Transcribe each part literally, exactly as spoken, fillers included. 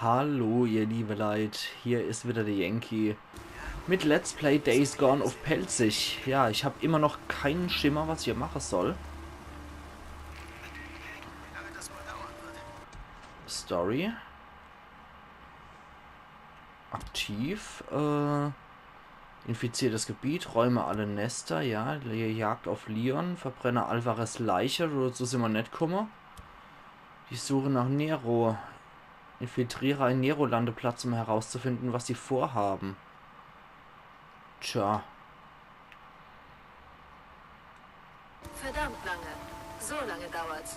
Hallo, ihr liebe Leit, hier is wieder der Yankee mit Let's Play Days Gone uff Pälzisch. Ja, ich hab immer noch keinen Schimmer, was ich hier mache soll. Story. Aktiv. Äh, infiziertes Gebiet, räume alle Nester, ja. Le- Jagd auf Leon, verbrenne Alvarez Leiche, dazu sin mer net kumme. Die Suche nach Nero. Infiltriere einen Nero-Landeplatz, um herauszufinden, was sie vorhaben. Tja. Verdammt lange. So lange dauert's.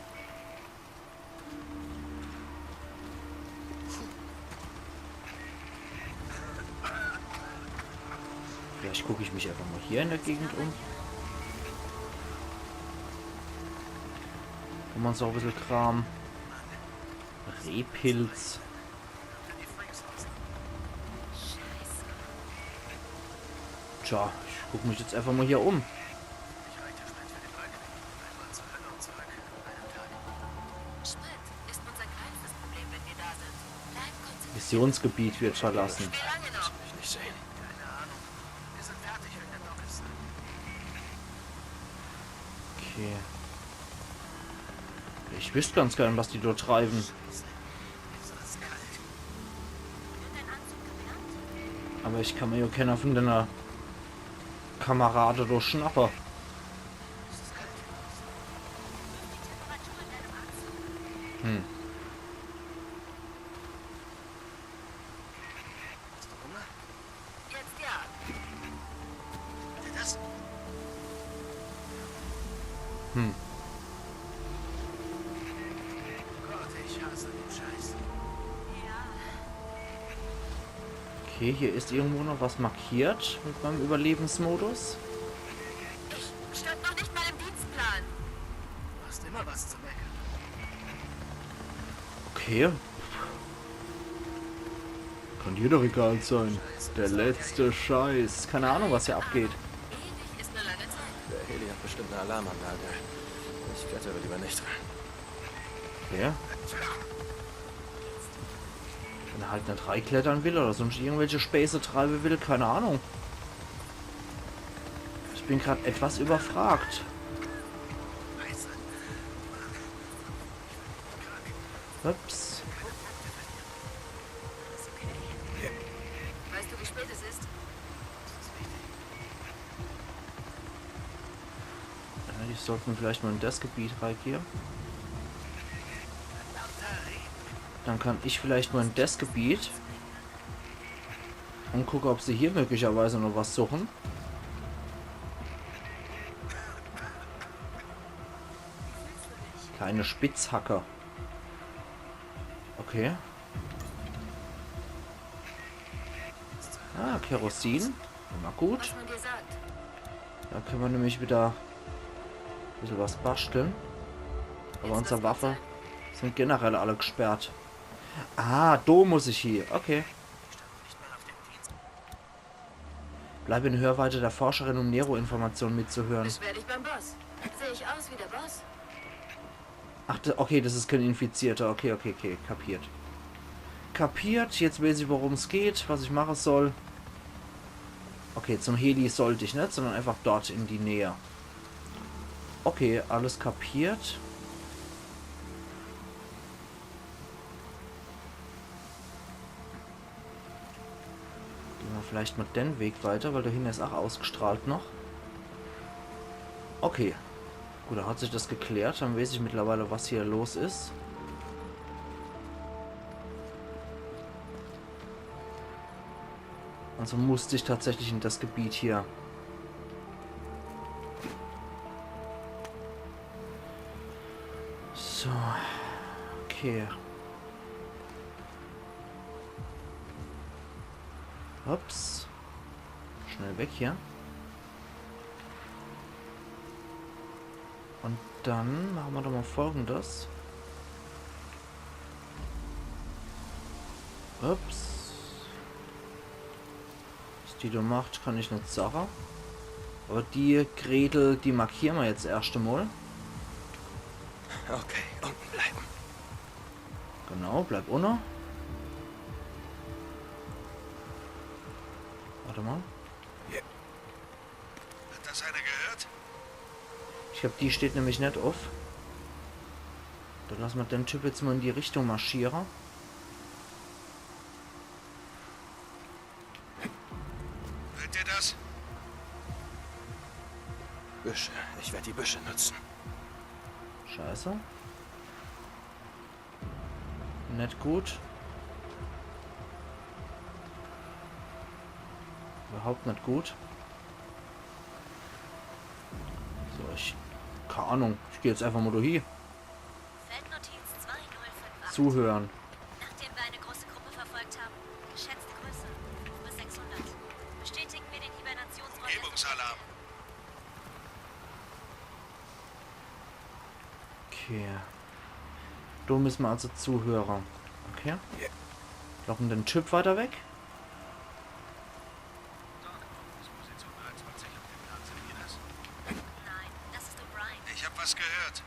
Vielleicht guck ich mich einfach mal hier in der Gegend um. Kann man so ein bisschen Kram. Rehpilz. Tja, ich guck mich jetzt einfach mal hier um. Sprit ist unser kleinstes Problem, wenn wir da sind. Bleib konzentriert. Missionsgebiet wird verlassen. Wie lange noch? Nicht sehen. Okay. Ich wüsst ganz gern, was die dort treiben. Aber ich kann mir ja keiner von deiner Kamerade do schnappe. Hm. Hast du Hunger? Jetzt ja. Bitte das? Hm. Gott, ich hasse den Scheiß. Ja. Okay, hier ist irgendwo noch was markiert mit meinem Überlebensmodus. Ich stand noch nicht mal im Dienstplan. Du hast immer was zu meckern. Okay. Kann dir doch egal sein. Der letzte Scheiß. Keine Ahnung, was hier abgeht. Ewig ist eine lange Zeit. Der Heli hat bestimmt eine Alarmanlage. Ich klettere lieber nicht dran. Okay. Wenn er halt net reiklettern will oder sonst irgendwelche Späße treiben will, keine Ahnung. Ich bin grad etwas überfragt. Ups. Weißt du, wie spät es ist? Ja, ich sollt vielleicht mal in das Gebiet reingehen. Dann kann ich vielleicht mal in das Gebiet und gucke, ob sie hier möglicherweise noch was suchen. Keine Spitzhacke. Okay. Ah, Kerosin. Na gut. Was man dir sagt. Da können wir nämlich wieder ein bisschen was basteln. Aber unsere Waffe sind generell alle gesperrt. Ah, do muss ich hier. Okay. Bleib in Hörweite der Forscherin, um Nero-Informationen mitzuhören. Beschwer dich beim Boss. Sehe ich aus wie der Boss? Ach, da- okay, das ist kein Infizierter. Okay, okay, okay, kapiert. Kapiert, jetzt weiß ich, worum es geht, was ich machen soll. Okay, zum Heli sollte ich nicht, sondern einfach dort in die Nähe. Okay, alles kapiert. Gehen wir vielleicht mal den Weg weiter, weil da hinten ist auch ausgestrahlt noch. Okay. Gut, da hat sich das geklärt. Dann weiß ich mittlerweile, was hier los ist. Also musste ich tatsächlich in das Gebiet hier. So. Okay. Ups. Schnell weg hier. Und dann machen wir doch mal Folgendes. Ups. Was die da macht, kann ich nicht sagen. Aber die Gretel, die markieren wir jetzt erst einmal. Okay, unten bleiben. Genau, bleib unne. Wart emol. Hat das einer gehört? Ich glaab, die steht nämlich net uff. Dann lass mer den Typ jetzt mol in die Richtung marschiere. Hört ihr das? Büsche. Ich werd die Büsche nutzen. Scheiße. Net gut. Überhaupt net gut. So, ich. Keine Ahnung. Ich geh jetzt einfach mol do hie. Feldnotiz zwei null fünf acht. Zuhören. Nachdem wir eine große Gruppe verfolgt haben, geschätzte Größe fünf bis sechshundert, bestätigen wir den Hibernationsort der Umgebungsalarm. Okay. Do müsse mer also zuhöre. Okay. Locken den Typ weiter weg. Dort, auf Position dreiundzwanzig auf dem Plan, seht ihr das? Nein, das ist O'Brien. Ich hab was gehört.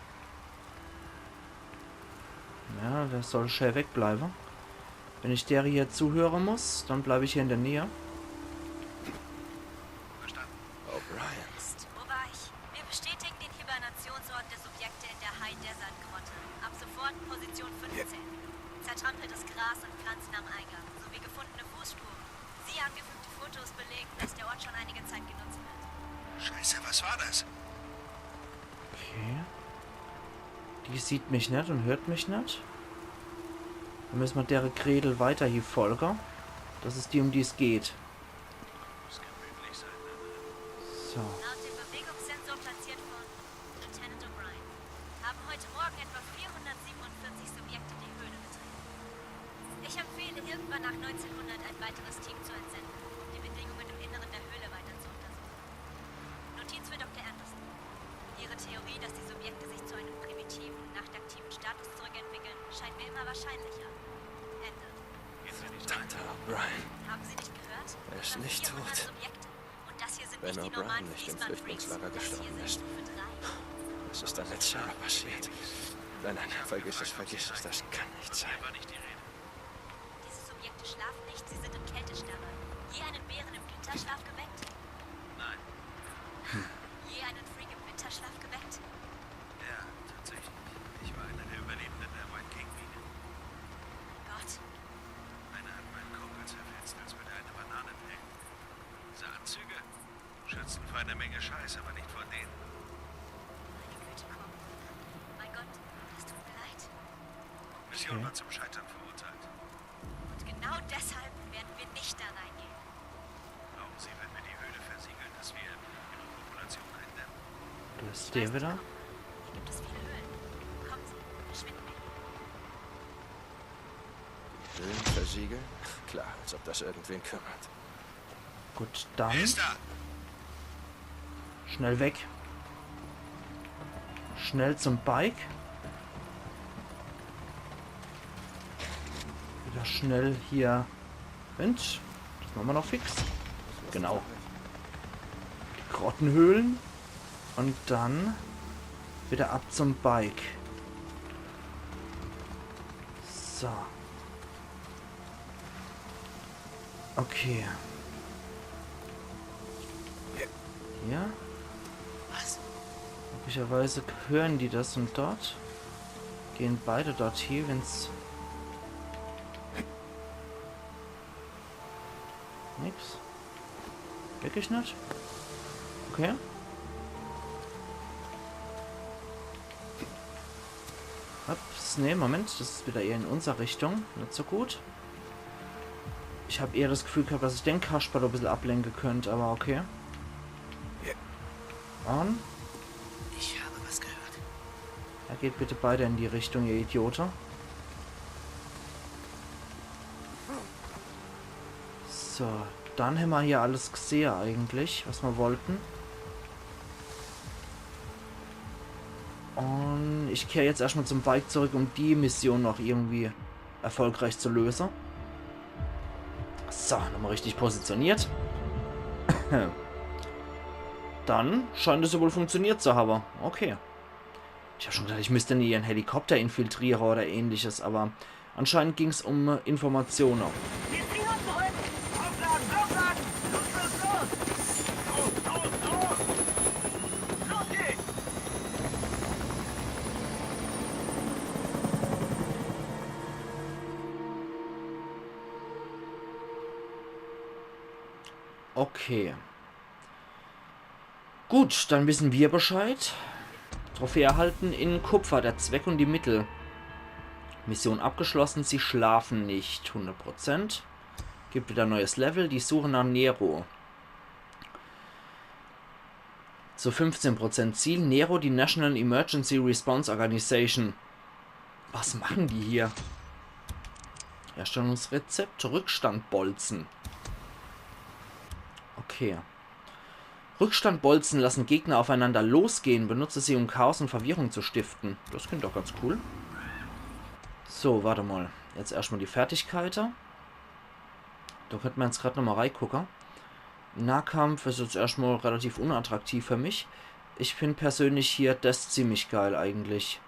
Ja, der soll schää wegbleibe. Wenn ich der hier zuhöre muss, dann bleib ich hier in der Nähe. Verstanden. O'Brien. Psst, wo war ich? Wir bestätigen den Hibernationsort der Subjekte in der High Desert Grotte. Ab sofort Position fünfzehn. Zertrampeltes Gras und Pflanzen am Eingang, sowie gefundene Fußspuren. Sie angefügte Fotos belegen, dass der Ort schon einige Zeit genutzt wird. Scheiße, was war das? Okay. Die sieht mich net und hört mich net. Dann müsse mer dere Gretel weiter hie folge. Das is die, um die es geht. So. Laut dem Bewegungssensor platziert von Lieutenant O'Brien haben heute Morgen etwa vierhundertsiebenundvierzig Subjekte die Höhle betreten. Ich empfehle, irgendwann nach neunzehnhundert ein weiteres Team zu entsenden, um die Bedingungen im Inneren der Höhle weiter zu untersuchen. Notiz für Doktor Anderson. Ihre Theorie, dass die Subjekte sich zu einem primitiven, nachtaktiven Status zurückentwickeln, scheint mir immer wahrscheinlicher. Ende. Verdammter O'Brien. Haben Sie nicht gehört? Er ist nicht tot. Subjekte. Und das hier sind nicht die normalen Fließbandfreaks. Wenn O'Brien nicht im Flüchtlingslager gestorben ist, was ist dann mit Sarah passiert? Nein, nein, vergiss es, vergiss es, das kann nicht sein. Diese Subjekte schlafen nicht, sie sind im Kältestarre. Je einen Bären im Winterschlaf geweckt? Nein. Je einen Freak im Winterschlaf geweckt? Ja, tatsächlich. Ich war einer der Überlebenden der White King Mine. Gott. Einer hat meinen Kumpel zerfetzt, als würde er eine Banane pellen. Diese Anzüge schützen vor einer Menge Scheiß, aber nicht vor denen. Meine Güte, Kumpel. Mein Gott, das tut mir leid. Mission war zum Scheitern verurteilt. Und genau deshalb werden wir nicht da reingehen. Glauben Sie, wenn wir die Höhle versiegeln, dass wir ihre Population eindämmen? Do is der wieder. Hier gibt es viele Höhlen. Kommen Sie, verschwinden wir. Höhlen versiegeln? Klar, als ob das irgendwen kümmert. Gut, dann. Wer ist da? Schnell weg. Schnell zum Bike. Wieder schnell hier. Moment, das mache mer noch fix. Genau. Die Grottenhöhlen. Und dann wieder ab zum Bike. So. Okay. Ja. Was? Möglicherweise hören die das und dort. Gehen beide dort hie, wenn's. Nix. Wirklich net? Okay. Ups, nee, Moment, das is wieder eher in unser Richtung. Net so gut. Ich hab eher das Gefühl gehabt, dass ich den Kasper do e bissel ablenke könnt, aber okay. Und? Ich habe was gehört. Ja, geht bitte beide in die Richtung, ihr Idiote. So, dann hämmer hier alles gesehe eigentlich, was mer wollten. Und ich kehr jetzt erschtmal zum Bike zurück, um die Mission noch irgendwie erfolgreich zu löse. So, nochmal richtig positioniert. Dann scheint es ja wohl funktioniert zu habe. Okay. Ich hab schon gedacht, ich müsst hier en Helikopter infiltriere oder ähnliches, aber anscheinend ging's um, äh, Informatione. Wir ziehen uns zurück. Aufladen, aufladen. Los, los, Okay. Gut, dann wissen wir Bescheid. Trophäe erhalten in Kupfer, der Zweck und die Mittel. Mission abgeschlossen, sie schlafen nicht, hundert Prozent. Gibt wieder ein neues Level, die Suche nach Nero. Zu fünfzehn Prozent Ziel, Nero, die National Emergency Response Organization. Was machen die hier? Herstellungsrezept, Rückstandbolzen. Okay. Rückstandbolzen lassen Gegner aufeinander losgehen. Benutze sie, um Chaos und Verwirrung zu stiften. Das klingt doch ganz cool. So, warte mal. Jetzt erstmal die Fertigkeite. Da könnte man jetzt grad nochmal reigucke. Nahkampf is jetzt erstmal relativ unattraktiv für mich. Ich find persönlich hier das ziemlich geil eigentlich.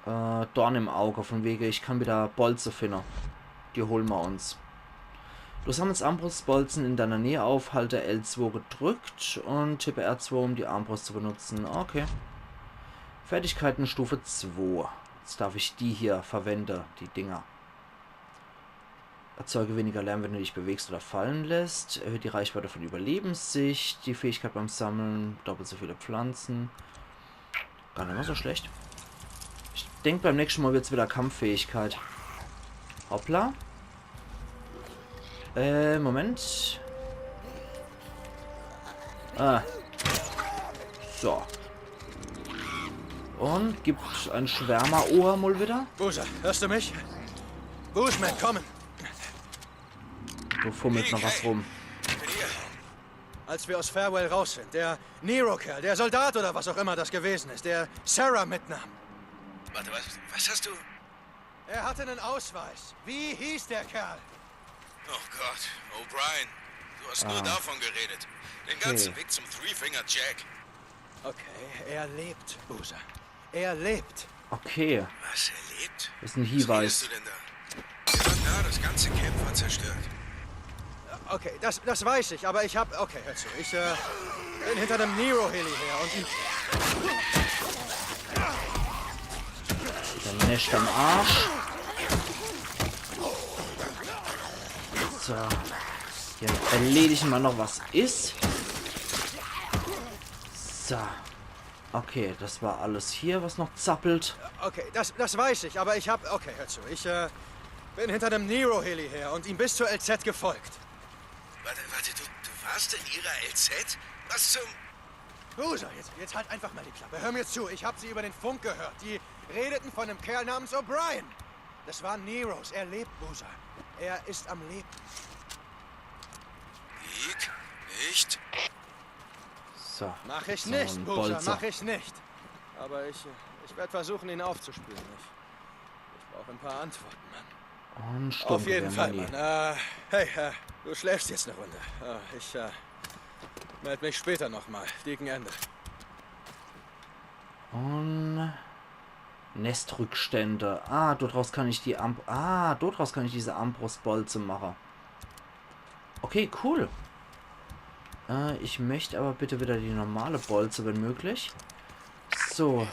Äh, Dorn im Auge, von wege, ich kann wieder Bolze finde. Die holen wir uns. Du sammelst Armbrustbolzen in deiner Nähe auf, halte L zwei gedrückt und tippe R zwei, um die Armbrust zu benutzen. Okay. Fertigkeiten Stufe zwei. Jetzt darf ich die hier verwende, die Dinger. Erzeuge weniger Lärm, wenn du dich bewegst oder fallen lässt. Erhöht die Reichweite von Überlebenssicht. Die Fähigkeit beim Sammeln. Doppelt so viele Pflanzen. Gar nicht mal so schlecht. Ich denk, beim nächsten Mal wird's wieder Kampffähigkeit. Hoppla. Äh, Moment. Ah. So. Und gibt ein Schwärmerohr mal wieder. Boozer, hörst du mich? Bushman, kommen. Du fummelst noch was rum. Hier. Als wir aus Farewell raus sind, der Nero-Kerl, der Soldat oder was auch immer das gewesen ist, der Sarah mitnahm. Warte, was, was hast du? Er hatte einen Ausweis. Wie hieß der Kerl? Oh Gott, O'Brien. Du hast nur davon geredet. Den ganzen Weg zum Three Finger Jack. Okay, er lebt, Boozer. Er lebt. Okay. Was, er lebt? Is ein Hinweis. Was redest du denn da? Wir waren da, das ganze Camp war zerstört. Okay, das, das weiß ich, aber ich hab, okay, hör zu. Ich, äh, bin hinter dem Nero-Heli her und Der Nest am Arsch. So. Hier erledige mer noch, was is. So. Okay, das war alles hier, was noch zappelt. Okay, das, das weiß ich, aber ich hab, okay, hör zu. Ich, äh, bin hinter dem Nero-Heli her und ihm bis zur L Z gefolgt. Warte, warte, du, du warst in ihrer L Z? Was zum... Boozer, jetzt, jetzt halt einfach mal die Klappe. Hör mir zu, ich hab sie über den Funk gehört. Die redeten von einem Kerl namens O'Brien. Das war Neros. Er lebt, Boozer. Er ist am Leben. Nick, nicht. So. Mach ich nicht, Boozer, mach ich nicht. Aber ich, äh, ich werd versuchen, ihn aufzuspüren. Ich, ich brauch ein paar Antworten, Mann. Und Sturmgewehr, Mann. Auf jeden Fall, Mann. Äh, hey, äh, du schläfst jetzt eine Runde. Äh, ich, äh, meld mich später nochmal. Deacon Ende. Und Nestrückstände. Ah, dort raus kann ich die Arm-, ah, dort raus kann ich diese Armbrustbolze mache. Okay, cool. Äh, ich möcht aber bitte wieder die normale Bolze, wenn möglich. So.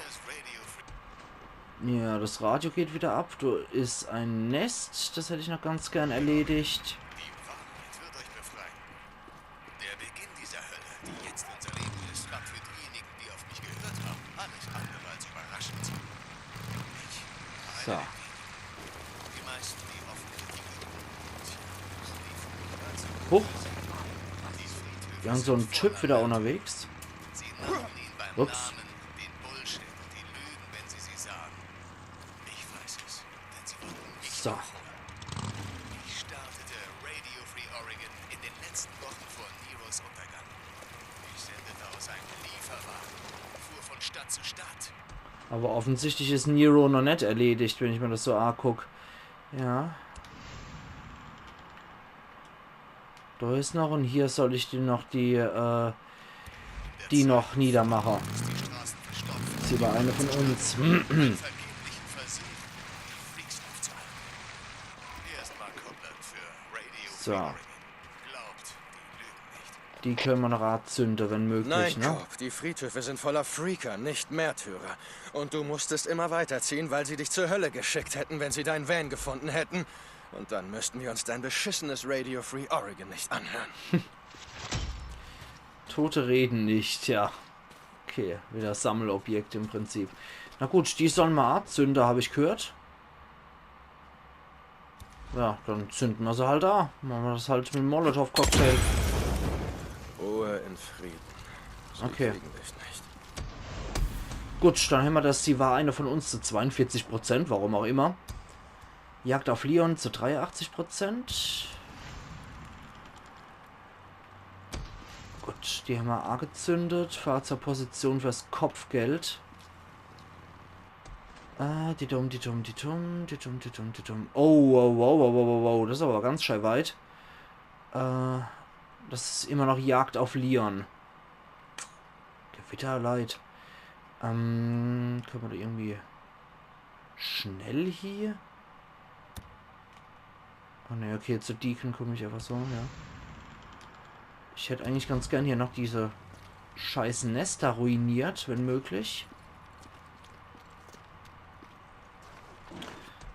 Ja, das Radio geht wieder ab. Do is ein Nest. Das hätt ich noch ganz gern erledigt. Die Wahrheit wird euch befreien. Der Beginn dieser Hölle, die jetzt unser Leben ist, kam für diejenigen, die auf mich gehört haben, alles andere als überraschend. Ich, meine Mitglieder, die meisten, die offen mit mir reden, sind die von mir dazu. Huch. Die Friedhöfe sind voller Märtyrer. Wir haben so einen Typ wieder unterwegs. Sie nannten ihn beim Namen, den Bullshit und die Lügen, wenn sie sie sagen. Ich weiß es, denn sie wollten mich opfern. So. Ich startete Radio Free Oregon in den letzten Wochen vor Neros Untergang. Ich sendete aus einem Lieferwagen, fuhr von Stadt zu Stadt. Aber offensichtlich is Nero noch net erledigt, wenn ich mir das so anguck. Ja. Do is noch, und hier soll ich die noch, die, äh, die noch niedermache. Sie war eine von uns. So. Die können wir noch anzünde, wenn möglich, ne? Nein, Cobb, die Friedhöfe sind voller Freaker, nicht Märtyrer. Und du musstest immer weiterziehen, weil sie dich zur Hölle geschickt hätten, wenn sie deinen Van gefunden hätten. Und dann müssten wir uns dein beschissenes Radio Free Oregon nicht anhören. Tote reden nicht, ja. Okay, wieder Sammelobjekt im Prinzip. Na gut, die soll ma azünde, hab ich gehört. Ja, dann zünden ma se halt a. Mache ma das halt mit dem Molotow-Cocktail. Ruhe in Frieden. Sie Okay. Kriegen dich nicht. Gut, dann hämmer das, sie war eine von uns zu zweiundvierzig Prozent, warum auch immer. Jagd auf Leon zu dreiundachtzig Prozent. Gut, die hämmer angezündet. Fahr zur Position fürs Kopfgeld. Äh, die dumm, die dumm, die dumm, die dumm, die dumm, die dumm. Oh, wow, wow, wow, wow, wow, wow. Das is aber ganz schei weit. Äh, das is immer noch Jagd auf Leon. Gewitter, Leit. Ähm, könne ma da irgendwie schnell hier? Oh ne, okay, zu Deacon komm ich einfach so, ja. Ich hätt eigentlich ganz gern hier noch diese scheiß Nester ruiniert, wenn möglich.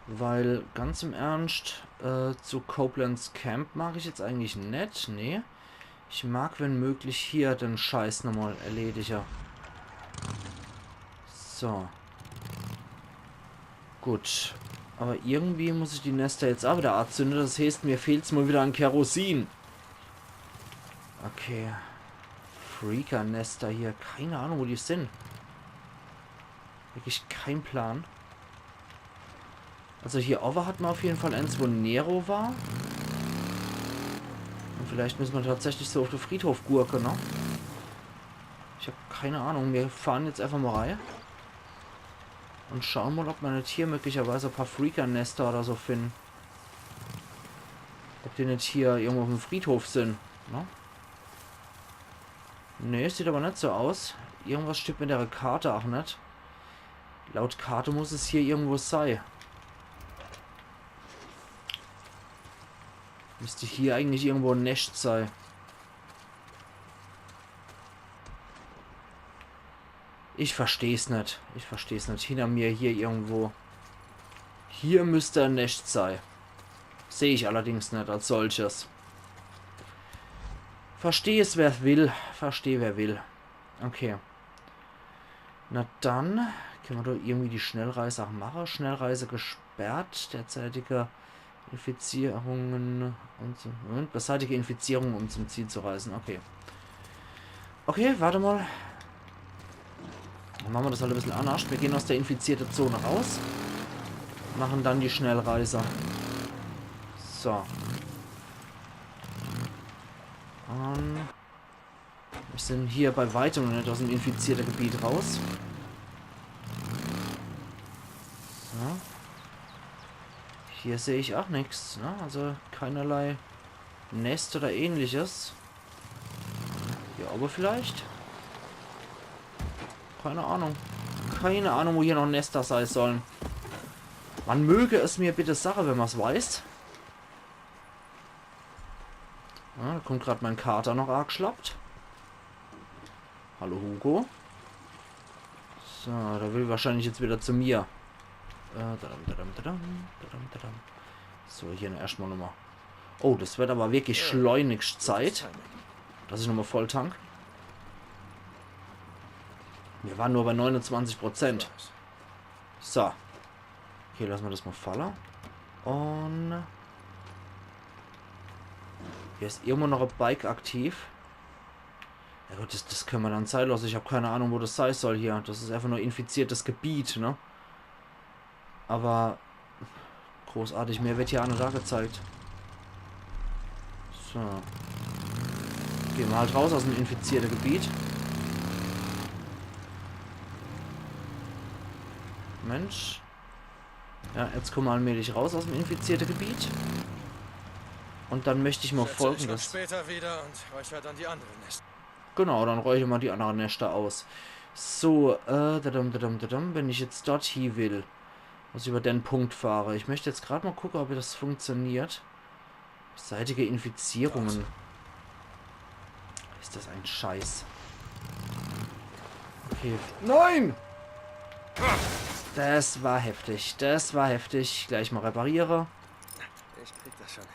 Weil, ganz im Ernst, äh, zu Copelands Camp mag ich jetzt eigentlich net, nee. Ich mag, wenn möglich, hier den Scheiß nochmal erledige. So. Gut. Aber irgendwie muss ich die Nester jetzt auch wieder azünde. Das heißt, mir fehlt's mal wieder an Kerosin. Okay. Freaker-Nester hier. Keine Ahnung, wo die sind. Wirklich kein Plan. Also hier owwe hat ma auf jeden Fall eins, wo Nero war. Und vielleicht müssen ma tatsächlich so auf de Friedhof gurke, ne? Ich hab keine Ahnung. Mir fahren jetzt einfach mal rei. Und schauen mal, ob ma net hier möglicherweise e paar Freaker-Nester oder so finden. Ob die net hier irgendwo auf dem Friedhof sind, ne? Nee, sieht aber net so aus. Irgendwas stimmt mit der Karte auch net. Laut Karte muss es hier irgendwo sei. Müsste hier eigentlich irgendwo e Nescht sei. Ich versteh's net. Ich versteh's net. Hinter mir hier irgendwo. Hier müsst e Nescht sei. Seh ich allerdings net als solches. Versteh es, wer will. Versteh, wer will. Okay. Na dann, könne ma da irgendwie die Schnellreise auch mache? Schnellreise gesperrt. Derzeitige Infizierungen, um zum, Moment, beseitige Infizierungen, um zum Ziel zu reisen. Okay. Okay, warte mal. Dann mache ma das halt e bissel annerscht. Mir gehen aus der infizierten Zone raus. Machen dann die Schnellreise. So. Ähm, mir sind hier bei weitem noch net aus dem infizierten Gebiet raus. So. Hier seh ich auch nix, ne? Also keinerlei Nest oder ähnliches. Hier owwe vielleicht? Keine Ahnung. Keine Ahnung, wo hier noch Nester sei sollen. Man möge es mir bitte sage, wenn ma's weiß. Ja, da kommt grad mein Kater noch arg schlappt. Hallo Hugo. So, der will wahrscheinlich jetzt wieder zu mir. Äh, dadam, dadam, dadam, dadam, dadam. So, hier erstmal nochmal. Oh, das wird aber wirklich schleunigst Zeit, dass ich nochmal voll tank. Wir waren nur bei neunundzwanzig Prozent. So. Okay, lass ma das mal falle. Und hier ist irgendwo noch ein Bike aktiv. Ja gut, das, das können wir dann sein lassen. Ich habe keine Ahnung, wo das sein soll hier. Das ist einfach nur infiziertes Gebiet, ne? Aber großartig mehr wird hier auch nicht angezeigt. So. Gehen wir halt raus aus dem infizierten Gebiet. Mensch. Ja, jetzt kommen wir allmählich raus aus dem infizierten Gebiet. Und dann möchte ich mal Folgendes. Später wieder und räuchert dann die anderen Nester. Genau, dann räuchern wir die anderen Nester aus. So, äh, dadam, dadam, dadam, wenn ich jetzt dort hin will, muss ich über den Punkt fahren. Ich möchte jetzt gerade mal gucken, ob das funktioniert. Beseitige Infizierungen. Ist das ein Scheiß. Okay. Nein! Das war heftig. Das war heftig. Gleich mal repariere. Ich krieg das schon hin.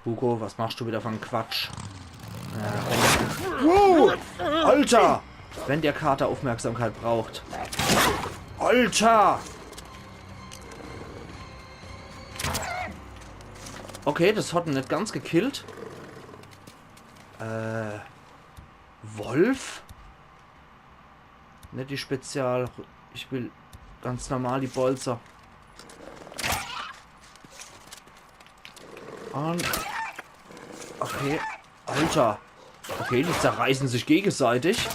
Hugo, was machst du wieder für einen Quatsch? Äh, wenn der, wow! Alter! Wenn der Kater Aufmerksamkeit braucht. Alter! Okay, das hat ihn nicht ganz gekillt. Äh, Wolf? Nicht die Spezial. Ich will ganz normal die Bolzer. Und. Okay. Alter. Okay, die zerreißen sich gegenseitig.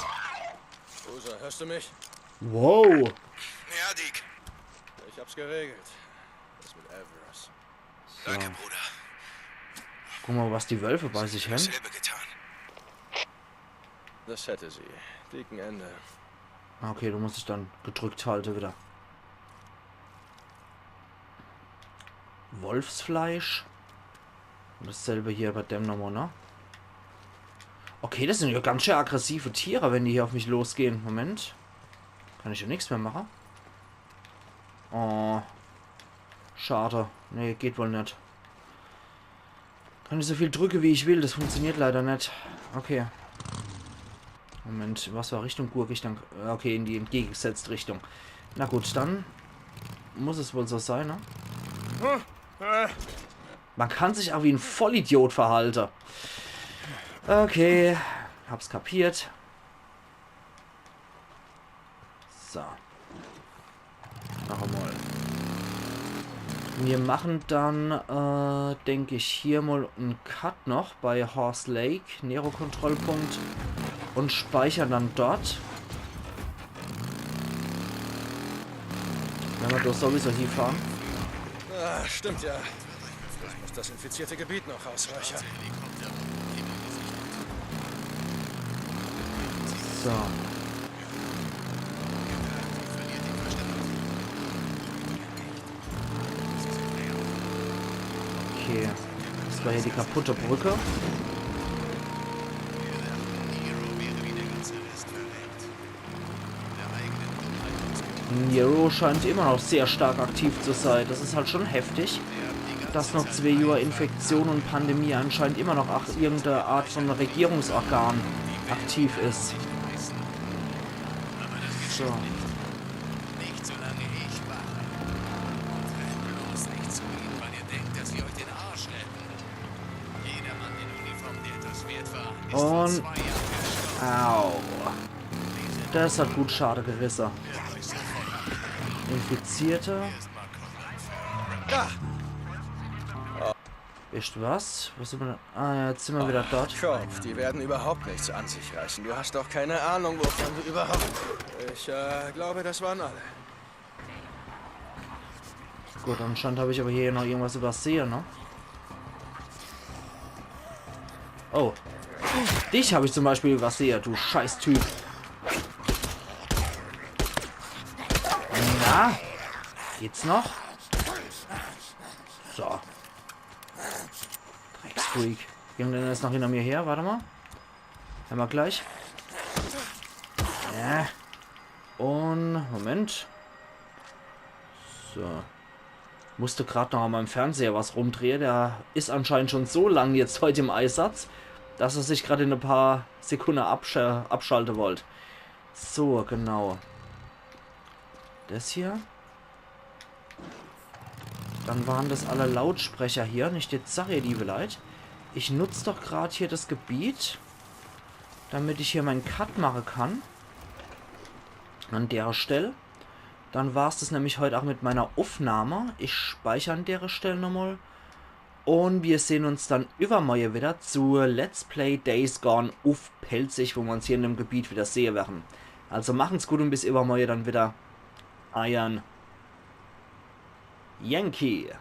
Uso, hörst du mich? Wow. Ja, Deek. Ich hab's geregelt. Das mit Everest. Danke, Bruder. Guck mal, was die Wölfe bei sich haben. Dasselbe getan. Das hätte sie. Deacon Ende. Okay, du musst dich dann gedrückt halten wieder. Wolfsfleisch. Und dasselbe hier bei dem nochmal, ne? Okay, das sind ja ganz schön aggressive Tiere, wenn die hier auf mich losgehen. Moment. Kann ich ja nichts mehr machen. Oh. Schade. Nee, geht wohl nicht. Kann ich so viel drücken, wie ich will. Das funktioniert leider nicht. Okay. Moment, was für Richtung gurk ich dann? Okay, in die entgegengesetzte Richtung. Na gut, dann muss es wohl so sein, ne? Man kann sich auch wie ein Vollidiot verhalten. Okay, hab's kapiert. So. Noch einmal. Wir machen dann, äh, denke ich, hier mal einen Cut noch bei Horse Lake, Nero-Kontrollpunkt, und speichern dann dort. Wenn wir da sowieso hinfahren. Ah, stimmt ja. Ich muss das infizierte Gebiet noch ausräuchern. So. Okay. Das war hier die kaputte Brücke. Nero scheint immer noch sehr stark aktiv zu sein. Das ist halt schon heftig, dass noch zwei Jahre Infektion und Pandemie anscheinend immer noch ach irgendeine Art von Regierungsorgan aktiv ist. So. Nicht solange ich wache. Und rennt bloß nicht zu ihnen, weil ihr denkt, dass wir euch den Arsch retten. Jedermann in Uniform, der etwas wert war, ist vor Und zwei Jahren gestorben. Au. Das hat gut Schade gerisse. Infizierte. Wisst was? Wo sind wir denn? Ah ja, jetzt sind wir wieder dort. Kopf, die werden überhaupt nichts an sich reißen. Du hast doch keine Ahnung, wovon du überhaupt. Ich äh, glaube, das waren alle. Gut, anscheinend habe ich aber hier noch irgendwas übersehen, ne? Oh. Dich habe ich zum Beispiel übersehen, du Scheißtyp. Na? Geht's noch? So. Drecksfreak. Irgendeiner ist noch hinter mir her, warte mal. Haben wir gleich. Ja. Und, Moment. So. Musste gerade noch an meinem Fernseher was rumdrehen. Der ist anscheinend schon so lang jetzt heute im Einsatz, dass er sich gerade in ein paar Sekunden absch abschalten wollte. So, genau. Das hier. Dann waren das alle Lautsprecher hier. Nicht jetzt, sag ihr, liebe Leute. Ich nutze doch gerade hier das Gebiet, damit ich hier meinen Cut machen kann. An der Stelle. Dann war's das nämlich heute auch mit meiner Aufnahme. Ich speichere an der Stelle nochmal. Und wir sehen uns dann übermorgen wieder zu Let's Play Days Gone uff Pälzisch, wo wir uns hier in dem Gebiet wieder sehen werden. Also machen's gut und bis übermorgen dann wieder. Eiern Yankee.